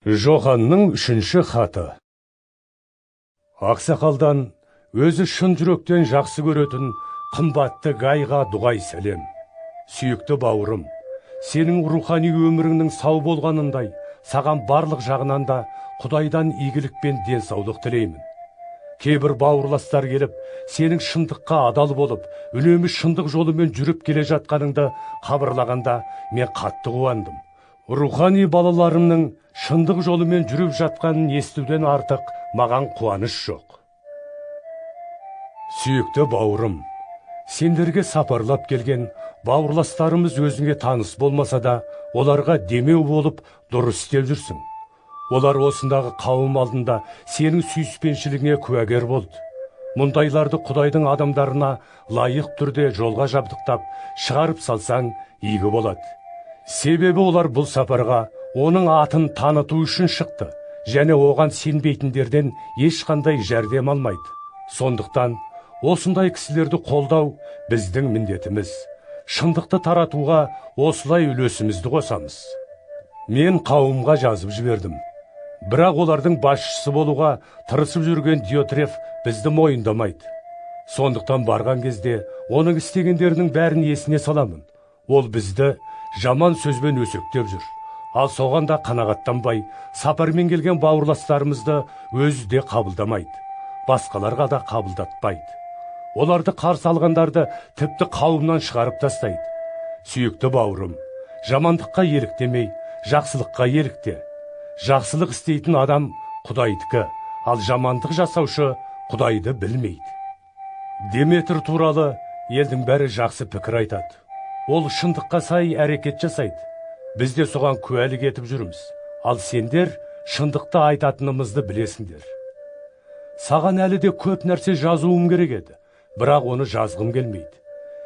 Жоханның үшінші хаты. Ақсақалдан өзі шын жүректен жақсы көретін қымбатты Гайға дұғай сәлем. Сүйікті бауырым, сенің рухани өміріңнің сау болғанындай, саған барлық жағынан да Құдайдан игілік пен денсаулық тілеймін. Кейбір бауырластар келіп, сенің шындыққа адал болып, үнемі шындық жолымен жүріп келе жатқаныңды хабарлағанда мен қатты қуандым. Рухани балаларымның шындық жолымен жүріп жатқанын естуден артық маған қуаныш жоқ. Сүйікті бауырым, сендерге сапарлап келген бауырластарымыз өзіңе таныс болмаса да, оларға демеу болып дұрыс істеп жүрсің. Олар осындағы қауым алдында сенің сүйіспеншілігіңе куәгер болды. Мұндайларды Құдайдың адамдарына лайық түрде жолға жабдықтап, шығарып салсаң, игі болады. Себебі олар бұл сапарға оның атын таныту үшін шықты, және оған сенбейтіндерден ешқандай жәрдем алмайды. Сондықтан осындай кісілерді қолдау біздің міндетіміз. Шындықты таратуға осылай үлесімізді қосамыз. Мен қауымға жазып жібердім. Бірақ олардың басшысы болуға тырысып жүрген Диотреф бізді мойындамайды. Сондықтан барған кезде оның істегендерінің бәрін есіне саламын. Ол бізді жаман сөзбен өсектеп жүр. Ал соған да қанағаттанбай, сапармен келген бауырластарымызды өзі де қабылдамайды, басқаларға да қабылдатпайды. Оларды қарсы алғандарды тіпті қауымнан шығарып тастайды. Сүйікті бауырым, жамандыққа еліктемей, жақсылыққа елікте. Жақсылық істейтін адам Құдайдікі, ал жамандық жасаушы Құдайды білмейді. Деметр туралы елдің бәрі жақсы пікір айтады. Ол шындыққа сай әрекет жасайды. Біз де соған куәлік етіп жүрміз. Ал сендер шындықты айтатынымызды білесіңдер. Саған әлі де көп нәрсе жазуым керек еді, бірақ оны жазғым келмейді.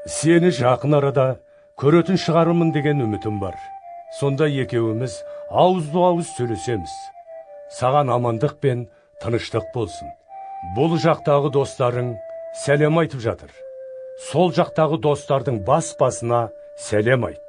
Сені жақын арада көретін шығармын деген үмітім бар. Сонда екеуіміз ауызды-ауыз сөйлесеміз. Саған амандық пен тыныштық болсын. Бұл жақтағы достарың сәлем айтып жатыр. Сол жақтағы достардың бас-басына сәлем айт.